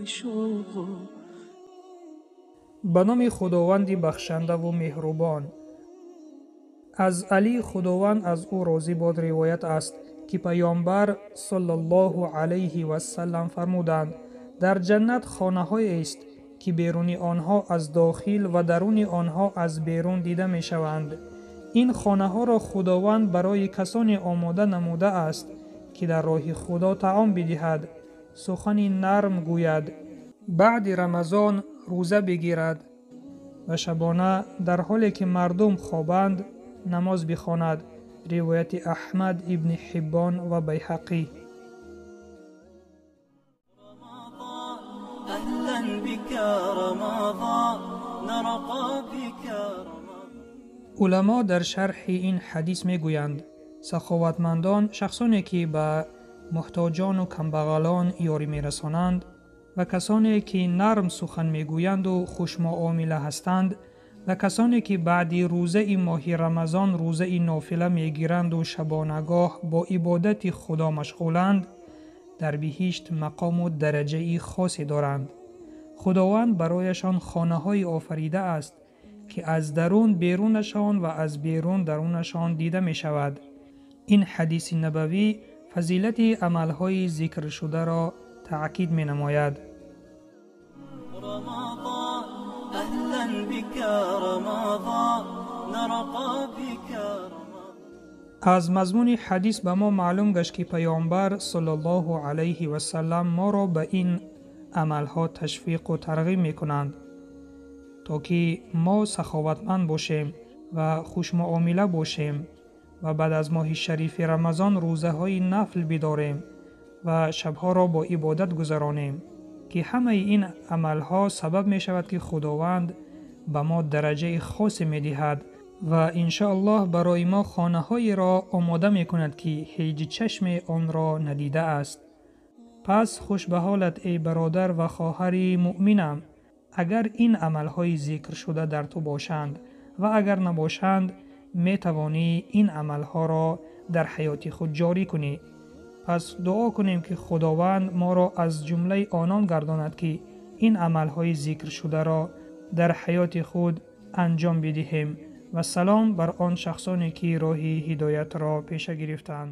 شوق. Ба номи Худованди бахшандаву меҳрубон. Аз Алӣ, Худованд аз ӯ розӣ бод, ривоят аст, ки Паёмбар саллаллоҳу алайҳи васаллам фармуданд: дар ҷаннат хонаҳоест, ки беруни онҳо аз дохил ва даруни онҳо аз берун дида мешаванд. Ин хонаҳоро Худованд барои касоне омода намудааст, ки дар роҳи Худо таом бидиҳад, сухани нарм гӯяд, баъди Рамазон рӯза бигирад ва шабона дар ҳоле ки мардум хобанд намоз бихонад. Ривояти Аҳмад, Ибни Ҳиббон ва Байҳақӣ. أهلا بك رمضان، نرقى بك رمضان. Уламо дар шарҳи ин ҳадис мегӯянд: саховатмандон шахсоне, ки ба муҳтоҷону камбағалон ёрӣ мерасонанд ва касоне, ки нарм сухан мегӯянду хушмуомила ҳастанд ва касоне, ки баъди рӯзаи моҳи Рамазон рӯзаи нофила мегиранду шабонагоҳ бо ибодати Худо машғуланд, дар биҳишт мақому дараҷаи хосе доранд. Худованд барояшон хонаҳое офаридааст, ки аз дарун берунашон ва аз берун дарунашон дида мешавад. Ин ҳадиси набавӣ фазилати амалҳои зикршударо таъкид менамояд. رمضان أهلا بك رمضان، نرقى بك رمضان. Аз мазмуни ҳадис ба мо маълум гашт, ки Паёмбар саллаллоҳу алайҳи васаллам моро ба ин амалҳо ташвиқу тарғиб мекунанд, то ки мо саховатманд бошем ва хушмуомила бошем ва баъд аз моҳи шарифи Рамазон рӯзаҳои нафл бидорем ва шабҳоро бо ибодат гузаронем, ки ҳамаи ин амалҳо сабаб мешавад, ки Худованд ба мо дараҷаи хосе медиҳад ва иншоаллоҳ барои мо хонаҳоеро омода мекунад, ки ҳеҷ чашме онро надидааст. Пас хуш ба ҳолат, эй бародар ва хоҳари муъминам, агар ин амалҳои зикршуда дар ту бошанд ва агар набошанд, метавонӣ ин амалҳоро дар ҳаёти худ ҷорӣ кунӣ. Пас дуо кунем, ки Худованд моро аз ҷумлаи онон гардонад, ки ин амалҳои зикршударо дар ҳаёти худ анҷом бидиҳем ва салом бар он шахсоне, ки роҳи ҳидоятро пеша гирифтанд.